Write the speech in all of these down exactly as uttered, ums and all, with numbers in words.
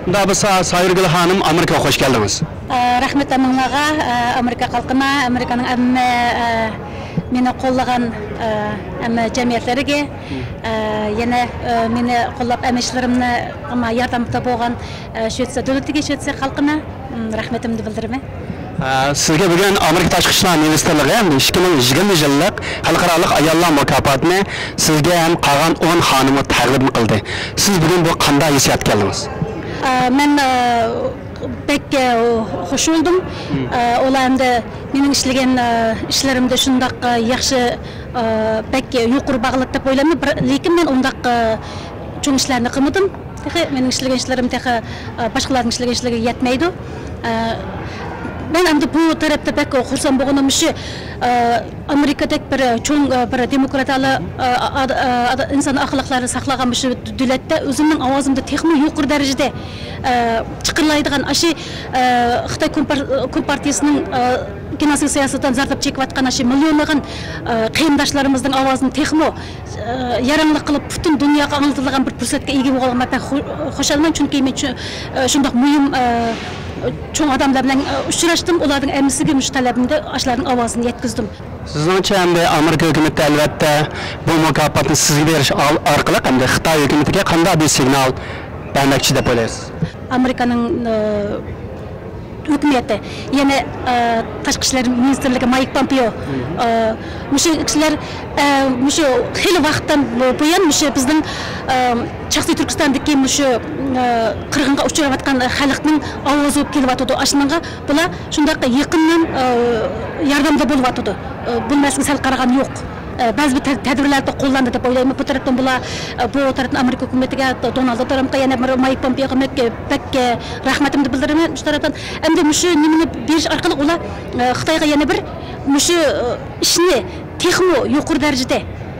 شۇنداق بولسا، سايۇرگۈل خانىم، ئامېرىكىغا خوش كەلدىڭىز. ئا، رەھمەت ھەممىڭلارغا، ئا، ئامېرىكا خەلقىمە، ئامېرىكانىڭ ھەممە، ئا، مېنى قوللىغان، ئا، ھەممە جەمئىيەتلىرىگە، ئا، يەنە، ئا، مېنى قوللاپ، ھەممە ئىشلىرىمنى، ماڭا ياردەمدە بولغان، ئا، شىۋېتسىيە دۆلىتىگە، شىۋېتسىيە خەلقىمە، م، رەھمىتىمنى بىلدۈرىمەن. ئا، سىزگە بۈگۈن ئامېرىكا تاشقى ئىشلار مىنىستىرلىقى ھەم ئىككى مىڭ يىگىرمە يىللىق خەلقئارالىق ئاياللار مۇكاپاتىنى سىزگە ھەم قالغان ئون خانىمغا تەقدىم قىلدى. سىز بۈگۈن بۇ قانداق ھېسسىياتقا كەلدىڭىز؟ ئا، مەن، ئا، بەك، ئا، خوش بولدۇم. ئا، ئۇلار ئەمدى مېنىڭ ئىشلىگەن، ئا، ئىشلىرىمدا شۇنداق، ئا، ياخشى، ئا، بەك يۇقىرى باھالىدى دەپ ئويلايمەن. بىر، لېكىن مەن ئۇنداق، ئا، چوڭ ئىشلارنى قىلمىدىم. تېخى مېنىڭ ئىشلىگەن ئىشلىرىم تېخى، ئا، باشقىلارنىڭ ئىشلىگەن ئىشلىرىگە يەتمەيدۇ. ئا، مەن ئەمدى بۇ تەرەپتە بەك خۇرسەن بولغىنىم مۇشۇ، ئا، ئامېرىكىدەك بىر چوڭ، ئا، بىر دېموكراتىيەلىك، ئا، ئا، ئا، ئا، ئىنسان ھەقلىرى ساقلىغان مۇشۇ دۆلەتتە ئۆزۈمنىڭ ئاۋازىمنى تېخىمۇ يۇقىرى دەرىجىدە، ئا، چىقىرىلايدىغان، ئاشۇ، ئا، خىتاي كومپار-، كومپارتىيىسىنىڭ، ئا، گېنوسىد سىياسىتىدىن زەرداب چېكىۋاتقان ئاشۇ مىليونلىغان، ئا، قېرىنداشلىرىمىزنىڭ ئاۋازىنى تېخىمۇ ئە، ياراڭلىق قىلىپ، پۈتۈن دۇنياغا ئاڭلىتىدىغان بىر پۇرسەتكە ئىگە بولغانلىقىمغا بەك خۇ-، خۇشالمەن، چۈنكى مەن چۈ-، ئە، شۇنداق مۇھىم، ئە، چوڭ ئادەملەر بىلەن، ئە، ئۇچراشتىم، ئۇلاردىن ھەممىسىگە مۇشۇ تەلەپنى، ئاشۇلارنىڭ ئاۋازىنى يەتكۈزدۈم. سىزنىڭچە، ئەمدى ئامېرىكا ھۆكۈمىتى، ئەلۋەتتە، بۇ مۇكاپاتنى سىزگە بېرىش ئار-، ئارقىلىق ئەمدى خىتاي ھۆكۈمىتىگە قانداق بىر سىگنال بەرمەكچى دەپ ئويلايسىز؟ ئامېرىكانىڭ، ئە، ھۆكۈمىتى، يەنە، ئە، تاشقى ئىشلار مىنىستىرلىكى مايك پومپېئو، ئە، مۇشۇ كىشىلەر، ئە، مۇشۇ خېلى ۋاقىتتىن بۇيان مۇشۇ بىزنىڭ، ئە، شەرقىي تۈركىستاندىكى مۇشۇ، ئە، قىرغىنغا ئۇچراۋاتقان خەلقنىڭ ئاۋازى بولۇپ كېلىۋاتىدۇ. ئاشۇنىڭغا بۇلار شۇنداق يېقىندىن، ئە، ياردەمدە بولۇۋاتىدۇ. ئە، بۇ مەسىلىگە سەل قارىغان يوق. ئە، بەزى بىر تەد-، تەدبىرلەر قوللاندى دەپ ئويلايمەن. بۇ تەرەپتىن بۇلار، ئە، بۇ تەرەپتىن ئامېرىكا ھۆكۈمىتىگە، دونالد ترامپقا، يەنە بىر مايك پومپېئوغا بەك، بەك، ئە، رەھمىتىمنى بىلدۈرىمەن شۇ تەرەپتىن. ئەمدى مۇشۇ نېمىنى بېرىش ئارقىلىق ئۇلار، ئە، خىتايغا يەنە بىر مۇشۇ، ئە، ئىشنى تېخىمۇ يۇقىرى دەرىجىدە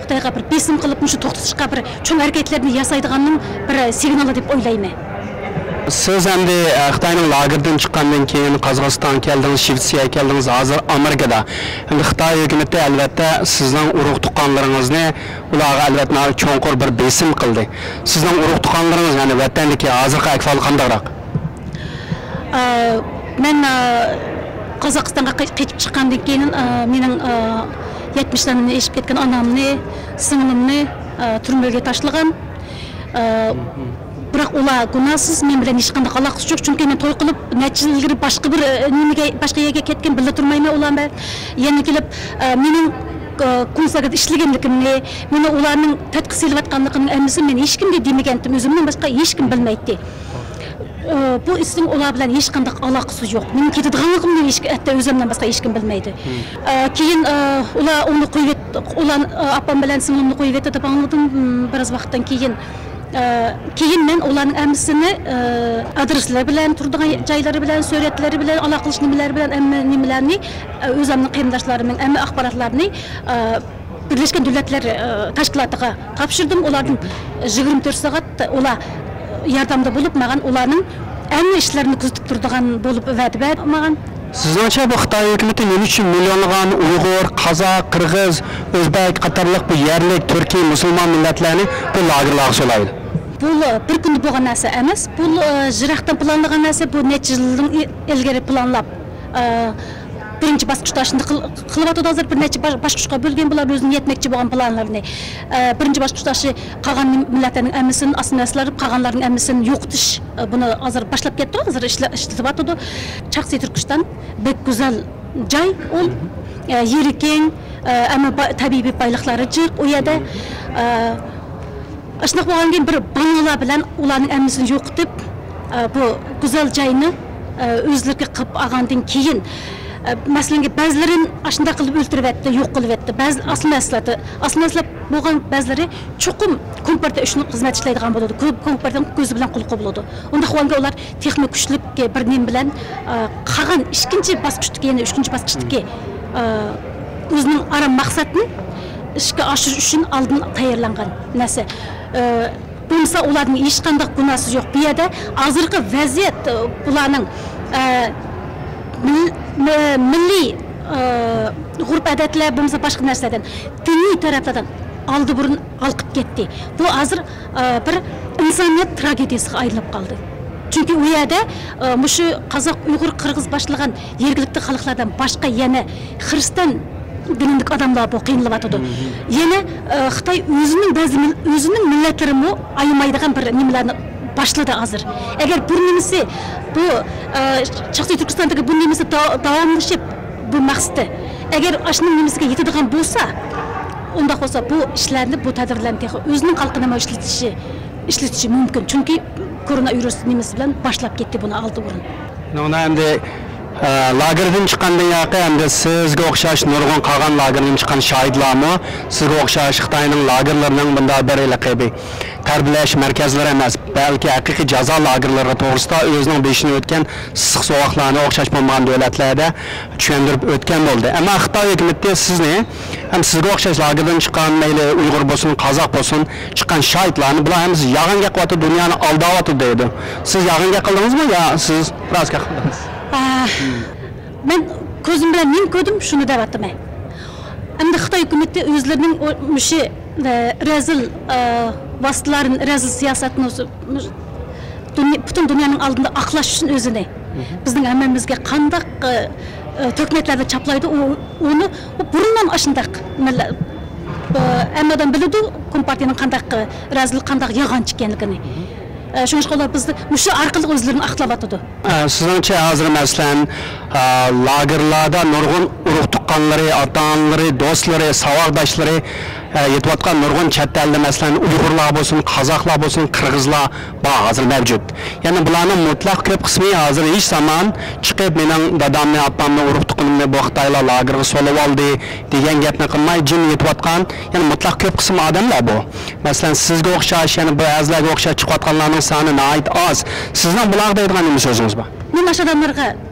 خىتايغا بىر بېسىم قىلىپ، مۇشۇ توختىتىشقا بىر چوڭ ھەرىكەتلەرنى ياسايدىغاننىڭ بىر سىگنالى دەپ ئويلايمەن. سىز ئەمدى، ئە، خىتاينىڭ لاگېرىدىن چىققاندىن كېيىن قازاقىستانغا كەلدىڭىز، شىۋېتسىيەگە كەلدىڭىز، ھازىر ئامېرىكىدا. ئەمدى خىتاي ھۆكۈمىتى، ئەلۋەتتە، سىزنىڭ ئۇرۇق-تۇغقانلىرىڭىزنى، ئۇلارغا، ئەلۋەتتە، ناھايىتى چوڭقۇر بىر بېسىم قىلدى. سىزنىڭ ئۇرۇق-تۇغقانلىرىڭىز، يەنى ۋەتەندىكى ھازىرقى ئەھۋالى قانداقراق؟ ئا، مەن، ئا، قازاقىستانغا قېچ-، قېچىپ چىققاندىن كېيىن، ئا، مېنىڭ، ئا، يەتمىشلەردىن ئېشىپ كەتكەن ئانامنى، سىڭلىمنى، ئا، تۈرمىگە تاشلىغان. ئا، بىراق ئۇلار گۇناھسىز، مەن بىلەن ھېچقانداق ئالاقىسى يوق، چۈنكى مەن توي قىلىپ نەچچە يىل ئىلگىرى باشقا بىر، ئا، نېمىگە، باشقا يەرگە كەتكەن، بىللە تۇرمايمەن ئۇلار بىلەن. يەنە كېلىپ، ئا، مېنىڭ، ئا، كونسۇلخانىدا ئىشلىگەنلىكىمنى، مېنى ئۇلارنىڭ تەتقىق سېلىۋاتقانلىقىنىڭ ھەممىسىنى مەن ھېچكىمگە دېمىگەنتىم، ئۆزۈمدىن باشقا ھېچكىم بىلمەيتتى. ئى، بۇ ئىسنىڭ ئۇلار بىلەن ھېچقانداق ئالاقىسى يوق. مېنىڭ كېتىدىغانلىقىمنى ھېچ، ھەتتا ئۆزۈمدىن باشقا ھېچكىم بىلمەيدۇ. ئى، كېيىن، ئى، ئۇلار ئۇنى قويۇۋەت-، ئۇلار، ئى، ئاپام بىلەن سىڭلىمنى قويۇۋەتتى دەپ ئاڭلىدىم، م، بىراز ۋاقىتتىن كېيىن. ئى، كېيىن مەن ئۇلارنىڭ ھەممىسىنى، ئى، ئادرېسلىرى بىلەن، تۇرىدىغان جايلىرى بلەن، سۈرەتلىرى بىلەن، ئالاقىلىشىش نېمىلىرى بىلەن، ھەممە نېمىلەرنى، ئى، ئۆزۈمنىڭ قېرىنداشلىرىمنىڭ ھەممە ئاخباراتلارنى، ئى، بىرلەشكەن دۆلەتلەر، ئى، تەشكىلاتىغا تاپشۇردۇم. ئۇلاردىن يىگىرمە تۆت سائەت ئۇلار ياردەمدە بولۇپ، ماڭا ئۇلارنىڭ ھەممە ئىشلىرىنى كۆزىتىپ تۇرىدىغان بولۇپ ۋەدە بەردى ماڭا. سىزنىڭچە، بۇ خىتاي ھۆكۈمىتى نېمە ئۈچۈن مىليونلىغان ئۇيغۇر، قازاق، قىرغىز، ئۆزبەك قاتارلىق بۇ يەرلىك تۈركىي مۇسۇلمان مىللەتلەرنى بۇ لاگېرلارغا سولايدۇ؟ بۇ بىر كۈندە بولغان نەرسە ئەمەس. بۇ، ئى، يىراقتىن پىلانلىغان نەرسە. بۇ نەچچە يىلدىن ئىلگىرى پىلانلاپ، ئى، بىرىنچى باسقۇچتا شۇنداق قىل-، قىلىۋاتىدۇ. ھازىر بىر نەچچە با-، باسقۇچقا بۆلگەن بۇلار ئۆزىنىڭ يەتمەكچى بولغان پىلانلىرىنى. ئە، بىرىنچى باسقۇچتا شۇ قالغان مىللەتلەرنىڭ ھەممىسىنى ئاسسىمىلياتسىيە قىلىپ، قالغانلارنىڭ ھەممىسىنى يوقىتىش، ئە، بۇنى ھازىر باشلاپ كەتتى. ھازىر ئىشلە-، ئىشلىتىۋاتىدۇ. شەرقىي تۈركىستان بەك گۈزەل جاي ئۇ. ئە، يېرى كەڭ، ئە، ئەمما با-، تەبىئىي بايلىقلىرى جىق ئۇ يەردە. ئە، ئاشۇنداق بولغاندىن كېيىن بىر بانالار بىلەن ئۇلارنىڭ ھەممىسىنى يوقىتىپ، ئە، بۇ گۈزەل جاينى، ئە، ئۆزلىرىگە قىلىپ ئالغاندىن كېيىن، ئە، مەسىلەن، بەزىلىرىنى ئاشۇنداق قىلىپ ئۆلتۈرۈۋەتتى، يوق قىلىۋەتتى. بەزى ئاسسىمىلياتسىيە، ئاسسىمىلياتسىيە بولغان بەزىلىرى چوقۇم كومپارتىيە ئۈچۈن خىزمەت ئىشلەيدىغان بولىدۇ. كو-، كومپارتىيەنىڭ كۆزى بىلەن قۇلىقى بولىدۇ. ئۇنداق بولغاندا ئۇلار تېخىمۇ كۈچلۈك بىر نېمە بىلەن، ئە، قالغان ئىككىنچى باسقۇچتىكى، يەنە ئۈچىنچى باسقۇچتىكى، ئە، ئۆزىنىڭ ئارام مەقسەتنى ئىشقا ئاشۇرۇش ئۈچۈن ئالدىن تەييارلانغان نەرسە. ئە، بولمىسا ئۇلاردىن ھېچقانداق گۇناھسى يوق. بۇ يەردە ھازىرقى ۋەزىيەت، ئە، بۇلارنىڭ، ئە، مىل-، مە-، مىللىي، ئە، غۇرۇپ-ئادەتلەر بولمىسا باشقا نەرسىلەردىن، دىنىي تەرەپلەردىن ئالدى بۇرۇن ھالقىپ كەتتى. بۇ ھازىر، ئە، بىر ئىنسانىيەت تراگېدىيەسىگە ئايلىنىپ قالدى. چۈنكى ئۇ يەردە، ئە، مۇشۇ قازاق، ئۇيغۇر، قىرغىز باشلىغان يەرگىلىكتىكى خەلقلەردىن باشقا يەنە خىرىستان دىنىدىكى ئادەملار بۇ قىينىلىۋاتىدۇ. يەنە، ئە، خىتاي ئۆزىنىڭ بەزى مىل-، ئۆزىنىڭ مىللەتلىرىمۇ ئايىمايدىغان بىر نېمىلەرنى باشلىدى ھازىر. ئەگەر بۇ نېمىسى، بۇ، ئە، شەرقىي تۈركىستاندىكى بۇ نېمىسى دا-، داۋاملىشىپ، بۇ مەقسىتى، ئەگەر ئاشۇنىڭ نېمىسىگە يېتىدىغان بولسا، ئۇنداق بولسا بۇ ئىشلارنى، بۇ تەدبىرلەرنى تېخى ئۆزىنىڭ خەلقىنىمۇ ئىشلىتىشى، ئىشلىتىشى مۇمكىن. چۈنكى كورونا ۋىرۇس نېمىسى بىلەن باشلاپ كەتتى بۇنى ئالدى ئورۇن. شۇنىڭ بىلەن ئەمدى، ئە، لاگېردىن چىققاندىن كېيىن ئەمدى سىزگە ئوخشاش نۇرغۇن قالغان لاگېردىن چىققان شاھىتلارمۇ سىزگە ئوخشاش خىتاينىڭ لاگېرلىرىنىڭ بۇنداق بىر ھېلىقى بىر تەربىيەلەش مەركەزلىرى ئەمەس، بەلكى ھەقىقىي جازا لاگېرلىرى توغرىسىدا ئۆزىنىڭ بېشىدىن ئۆتكەن ئىسسىق سوغۇقلارنى ئوخشاش بولمىغان دۆلەتلەردە چۈشەندۈرۈپ ئۆتكەن بولدى. ئەمما خىتاي ھۆكۈمىتى سىزنى ھەم سىزگە ئوخشاش لاگېردىن چىققان، مەيلى ئۇيغۇر بولسۇن، قازاق بولسۇن، چىققان شاھىتلارنى، بۇلار ھەممىسى يالغان گەپ قىلىۋاتىدۇ، دۇنيانى ئالداۋاتىدۇ دەيدۇ. سىز يالغان گەپ قىلدىڭىزمۇ يا سىز راست گەپ قىلدىڭىز؟ ئا، مەن كۆزۈم بىلەن نېمە كۆردۈم، شۇنى دەۋاتىمەن. ئەمدى خىتاي ھۆكۈمىتى ئۆزلىرىنىڭ ئۇ، مۇشۇ، ئە، رەزىل، ئە، ۋاسىتىلەرنى، رەزىل سىياسەتنى ئۆزى، مۇشۇ دۇنيا، پۈتۈن دۇنيانىڭ ئالدىدا ئاقلاش ئۈچۈن ئۆزىنى، بىزنىڭ ھەممىمىزگە قانداق، ئە، ئە، تۆھمەتلەردە چاپلايدۇ، ئۇ، ئۇنى، ئۇ بۇرۇندىن ئاشۇنداق مىللەت، ئە، ھەممە ئادەم بىلىدۇ، كومپارتىيەنىڭ قانداق، ئە، رەزىل، قانداق يالغانچى ئىكەنلىكىنى. ئە، شۇڭلاشقا ئۇلار بىزنى مۇشۇ ئارقىلىق ئۆزلىرىنى ئاقلاۋاتىدۇ. ئە، سىزنىڭچە ھازىر، مەسىلەن، ئە، لاگېرلاردا نۇرغۇن ئۇرۇق تۇغقانلىرى، ئاتا-ئانىلىرى، دوستلىرى، ساۋاقداشلىرى، ئە، يېتىۋاتقان نۇرغۇن چەت ئەلدە، مەسىلەن، ئۇيغۇرلار بولسۇن، قازاقلار بولسۇن، قىرغىزلار بار، ھازىر مەۋجۇت. يەنى بۇلارنىڭ مۇتلەق كۆپ قىسمى ھازىر ھېچ زامان چىقىپ، مېنىڭ دادامنى، ئاپامنى، ئۇرۇق تۇغقىنىمنى بۇ خىتايلار لاگېرغا سولىۋالدى دېگەن گەپنى قىلماي، جىم يېتىۋاتقان، يەنى مۇتلەق كۆپ قىسىم ئادەملەر بۇ. مەسىلەن، سىزگە ئوخشاش، يەنە بۇ ئەزىلەرگە ئوخشاش چىقىۋاتقانلارنىڭ سانى ناھايىتى ئاز. سىزنىڭ بۇلارغا دەيدىغان نېمە سۆزىڭىز بار؟ مەن ئاشۇ ئادەملەرگە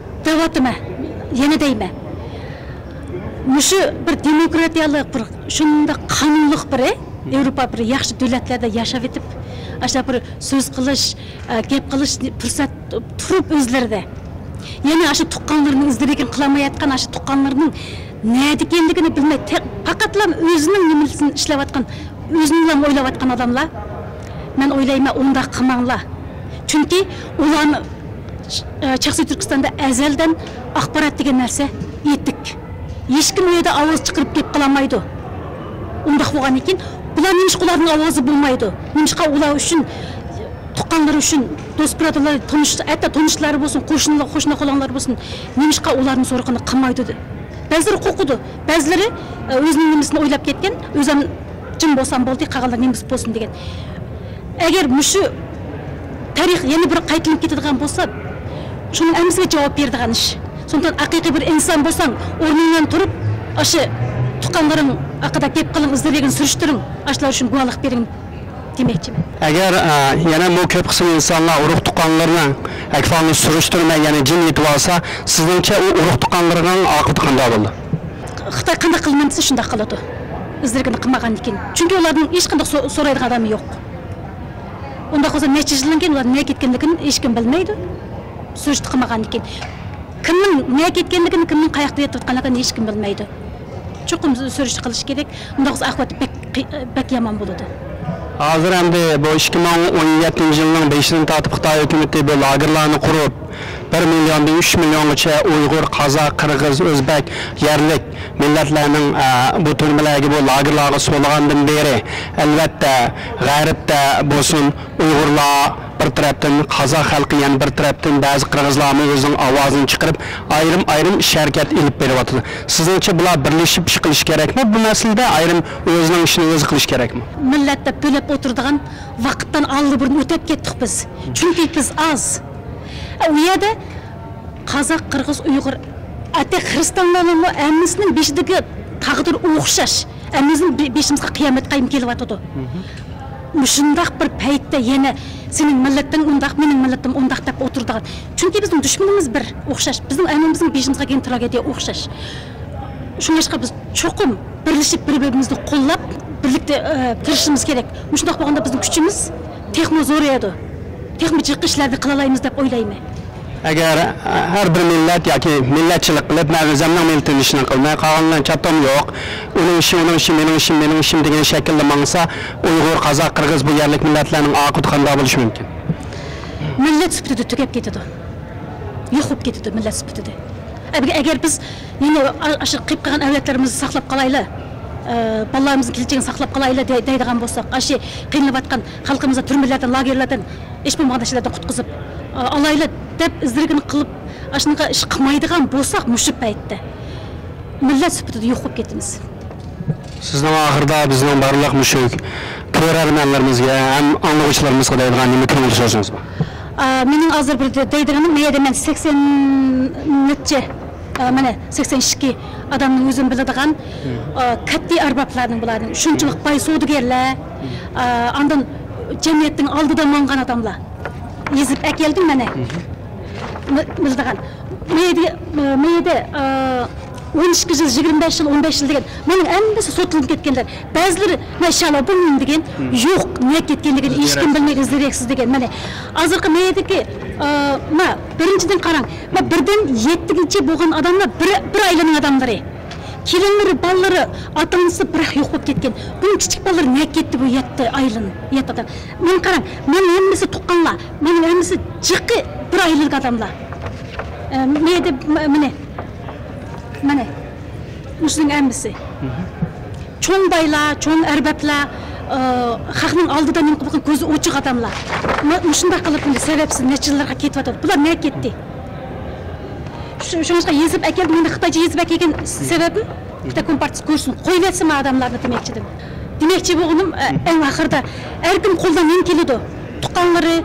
دەۋاتىمەن، يەنە دەيمەن. مۇشۇ بىر دېموكراتىيەلىك، بىر شۇنداق قانۇنلۇق بىرى، ياۋروپا بىر ياخشى دۆلەتلەردە ياشاۋېتىپ، ئاشۇنداق بىر سۆز قىلىش، ئە، گەپ قىلىش پۇرسەت تۇرۇپ ئۆزلىرىدە. يەنە ئاشۇ تۇغقانلىرىنىڭ ئىزدىرىكىنى قىلالمايۋاتقان، ئاشۇ تۇغقانلىرىنىڭ نەدىكەنلىكىنى بىلمەي، تە-، پەقەتلا ئۆزىنىڭ نېمىسىنى ئىشلەۋاتقان، ئۆزىنىلا ئويلاۋاتقان ئادەملار، مەن ئويلايمەن، ئۇنداق قىلماڭلار. چۈنكى ئۇلارنى، ئە، شەرقىي تۈركىستاندا ئەزەلدىن ئاخبارات دېگەن نەرسە يېتىك. ھېچكىم ئۇ يەردە ئاۋاز چىقىرىپ گەپ قىلالمايدۇ. ئۇنداق بولغاندىن كېيىن، بۇلار نېمىشقا ئۇلارنىڭ ئاۋازى بولمايدۇ؟ نېمىشقا ئۇلار ئۈچۈن، تۇغقانلىرى ئۈچۈن، دوست بۇرادەرلەر، تونۇش، ھەتتا تونۇشلىرى بولسۇن، قوشنا، قوشنا قولۇڭلار بولسۇن، نېمىشقا ئۇلارنىڭ سورىقىنى قىلمايدۇ؟ بەزىلىرى قورقىدۇ، بەزىلىرى، ئە، ئۆزىنىڭ نېمىسىنى ئويلاپ كەتكەن، ئۆزۈم جىم بولسام بولدى، قالغانلار نېمىسى بولسۇن دېگەن. ئەگەر مۇشۇ تارىخ يەنە بىر قايتىلىنىپ كېتىدىغان بولسا، شۇنىڭ ھەممىسىگە جاۋاب بېرىدىغان ئىش. سوندىن ھەقىقىي بىر ئىنسان بولساڭ، ئورنۇڭدىن تۇرۇپ، ئاشۇ تۇغقانلىرىڭ ھەققىدە گەپ قىلىڭ، ئىزدىرىگىن، سۈرۈشتۈرۈڭ، ئاشۇلار ئۈچۈن گۇۋاھلىق بېرىڭ دېمەكچىمەن. ئەگەر، ئە، يەنە بۇ كۆپ قىسىم ئىنسانلار ئۇرۇق تۇغقانلىرىنىڭ ئەھۋالىنى سۈرۈشتۈرمەي، يەنە جىم يېتىۋالسا، سىزنىڭچە ئۇ ئۇرۇق تۇغقانلىرىنىڭ ئاقىۋىتى قانداق بولىدۇ؟ خىتاي قانداق قىلىمەن دېسە، شۇنداق قىلىدۇ. ئىزدىرىكىنى قىلمىغاندىن كېيىن. چۈنكى ئۇلاردىن ھېچقانداق سو-، سورايدىغان ئادەم يوق. ئۇنداق بولسا، نەچچە يىلدىن كېيىن ئۇلار نەگە كەتكەنلىكىنى ھېچكىم بىلمەيدۇ. سۈرۈشتە قىلمىغاندىن كېيىن. كىمنىڭ نەگە كەتكەنلىكىنى، كىمنىڭ قاياقتا يېتىۋاتقانلىقىنى ھېچكىم بىلمەيدۇ. چوقۇم سۈرۈشتە قىلىش كېرەك. ئۇنداق بولسا ئاقىۋەت بەك قىي-، بەك يامان بولىدۇ. ھازىر ئەمدى بۇ ئىككى مىڭ ئون يەتتىنچى يىلنىڭ بېشىدىن تارتىپ خىتاي ھۆكۈمىتى بۇ لاگېرلارنى قۇرۇپ، بىر مىليوندىن ئۈچ مىليونغىچە ئۇيغۇر، قازاق، قىرغىز، ئۆزبەك، يەرلىك مىللەتلەرنىڭ، ئە، بۇ تۈرمىلەرگە، بۇ لاگېرلارغا سولىغاندىن بېرى، ئەلۋەتتە، غەربتە بولسۇن، ئۇيغۇرلار بىر تەرەپتىن، قازاق خەلقى يەنە بىر تەرەپتىن، بەزى قىرغىزلارمۇ ئۆزىنىڭ ئاۋازىنى چىقىرىپ، ئايرىم-ئايرىم ئىش ھەرىكەت ئېلىپ بېرىۋاتىدۇ. سىزنىڭچە، بۇلار بىرلىشىپ ئىش قىلىشى كېرەكمۇ؟ بۇ مەسىلىدە ئايرىم ئۆزىنىڭ ئىشىنى ئۆزى قىلىشى كېرەكمۇ؟ مىللەت دەپ بۆلۈپ ئولتۇرىدىغان ۋاقىتتىن ئاللىبۇرۇن ئۆتۈپ كەتتۇق بىز. چۈنكى بىز ئاز. ئۇ يەردە قازاق، قىرغىز، ئۇيغۇر، ھەتتا خىرىستانلارنىڭمۇ ھەممىسىنىڭ بېشىدىكى تەقدىر ئوخشاش. ھەممىمىزنىڭ بې-، بېشىمىزغا قىيامەت قايىم كېلىۋاتىدۇ. مۇشۇنداق بىر پەيتتە يەنە سېنىڭ مىللىتىڭ ئۇنداق، مېنىڭ مىللىتىم ئۇنداق دەپ ئولتۇرىدىغان. چۈنكى بىزنىڭ دۈشمىنىمىز بىر، ئوخشاش. بىزنىڭ ھەممىمىزنىڭ بېشىمىزغا كەلگەن تراگېدىيە ئوخشاش. شۇڭلاشقا بىز چوقۇم بىرلىشىپ، بىر-بىرىمىزنى قوللاپ، بىرلىكتە، ئە، تىرىشىشىمىز كېرەك. مۇشۇنداق بولغاندا بىزنىڭ كۈچىمىز تېخىمۇ زورىيىدۇ. تېخىمۇ جىق ئىشلارنى قىلالايمىز دەپ ئويلايمەن. ئەگەر، ئە، ھەر بىر مىللەت ياكى مىللەتچىلىك قىلىپ، مەن ئۆزۈمنىڭ مىللىتىمنىڭ ئىشىنى قىلماي، قالغانلارنى چاتام يوق، ئۇنىڭ ئىشى، ئۇنىڭ ئىشى، مېنىڭ ئىشىم، مېنىڭ ئىشىم دېگەن شەكىلدە ماڭسا، ئۇيغۇر، قازاق، قىرغىز بۇ يەرلىك مىللەتلەرنىڭ ئاقىۋىتى قانداق بولۇشى مۇمكىن؟ مىللەت سۈپىتىدە تۈگەپ كېتىدۇ. يوق بولۇپ كېتىدۇ مىللەت سۈپىتىدە. ئەگەر، ئەگەر بىز يەنە ئا-، ئاشۇ قېلىپ قالغان ئەۋلادلىرىمىزنى ساقلاپ قالايلى، ئە، بالىلىرىمىزنىڭ كېلىچىكىنى ساقلاپ قالايلى دەي-، دەيدىغان بولساق، ئاشۇ قىينىلىۋاتقان خەلقىمىزنى تۈرمىلەردىن، لاگېرلاردىن، ھېچ بولمىغاندا شۇلاردا قۇتقۇزۇپ، ئا-، ئالايلى دەپ ئىزدىرىگىنى قىلىپ، ئاشۇنىڭغا ئىش قىلمايدىغان بولساق مۇشۇ پەيتتە مىللەت سۈپىتىدە يوق بولۇپ كېتىمىز. سىزنىڭ ئاخىرىدا بىزنىڭ بارلىق مۇشۇ كۆرەرمەنلىرىمىزگە ھەم ئاڭلىغۇچىلىرىمىزغا دەيدىغان نېمە كۆڭۈل سۆزىڭىز بار؟ ئا، مېنىڭ ھازىر بىر دەيدىغىنىم، مەيەردە مەن سەكسەن نەچچە، ئا، مانا سەكسەن ئىككى ئادامنىڭ ئۆزۈم بىلىدىغان، ئا، كاتتا ئەربابلارنىڭ، بۇلارنىڭ شۇنچىلىك باي سودىگەرلەر، ئا، ئاندىن جەمئىيەتنىڭ ئالدىدا ماڭغان ئاداملار. يېزىپ ئەكەلدىم مانا. مى-، مىلدىغان. مەيدە، مەيدە، ئا، ئون ئىككى يىل، يىگىرمە بەش يىل، ئون بەش يىل دېگەن. مانا ھەممىسى سوتلىنىپ كەتكەنلەر. بەزىلىرى، ماشائاللا، بۇ نېمە دېگەن؟ يوق، نەگە كەتكەنلىكىنى ھېچكىم بىلمەيدۇ، ئىزدىرەكسىز دېگەن. مانا ھازىرقى مەيدىكى، ئا، ما، بىرىنچىدىن قاراڭ. ما بىردىن يەتتىگىچە بولغان ئاداملار بىر، بىر ئائىلىنىڭ ئاداملىرى. كېلىنلىرى، بالىلىرى، ئاتا-ئانىسى بىراق يوق بولۇپ كەتكەن. بۇنىڭ كىچىك بالىلىرى نەگە كەتتى بۇ يەتتە ئائىلىنىڭ، يەتتە ئادام؟ مانا قاراڭ، مانا ھەممىسى تۇغقانلار، مانا ھەممىسى جىقى بىر ئائىلىلىك ئاداملار. ئە، مەيدە، م-، مانا، مانا، مۇشۇنىڭ ھەممىسى. چوڭ بايلار، چوڭ ئەربابلار، ئە، خەقنىڭ ئالدىدا نېمە قىلىپ كۆزى ئوچۇق ئاداملار. ما-، مۇشۇنداق قىلىپ سەۋەبسىز نەچچە يىللارغا كېتىۋاتىدۇ. بۇلار نەگە كەتتى؟ شۇ-، شۇڭلاشقا يېزىپ ئەكەلدىم. مېنى خىتايچە يېزىپ ئەكەلگەن سەۋەبىم، خىتاي كومپارتىيىسى كۆرسۇن، قويۇۋەتسىن مانا ئادەملەرنى دېمەكچىدىم. دېمەكچى بولغىنىم، ئە، ئەڭ ئاخىرىدا ھەركىم قولىدىن نېمە كېلىدۇ؟ تۇغقانلىرى،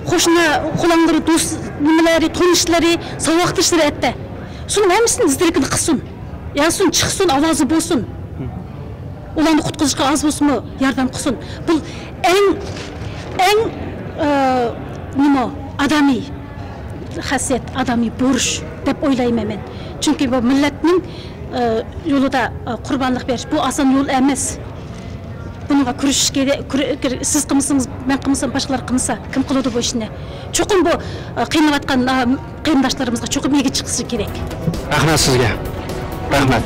قوشنا، قولۇڭلىرى، دوست، نېمىلىرى، تونۇشلىرى، ساۋاقداشلىرى ئەتتە. شۇنىڭ ھەممىسىنى ئىزدىرىكىنى قىلسۇن. يازسۇن، چىقسۇن، ئاۋازى بولسۇن. ئۇلارنى قۇتقۇزۇشقا ئاز بولسىمۇ ياردەم قىلسۇن. بۇ ئەڭ، ئەڭ، ئە، نېمە، ئادەمىي خاسىيەت، ئادەمىي بۇرچ دەپ ئويلايمەن مەن. چۈنكى بۇ مىللەتنىڭ، ئە، يولىدا، ئە، قۇربانلىق بېرىش، بۇ ئاسان يول ئەمەس. بۇنىڭغا كۈرىشىش كېرەك. كۈرە-، كىر-، سىز قىلمىسىڭىز، مەن قىلمىسام، باشقىلار قىلمىسا، كىم قىلىدۇ بۇ ئىشنى؟ چوقۇم بۇ، ئە، قىينىلىۋاتقان، ئە، قېرىنداشلىرىمىزغا چوقۇم ئىگە چىقىشى كېرەك. رەھمەت سىزگە. رەھمەت.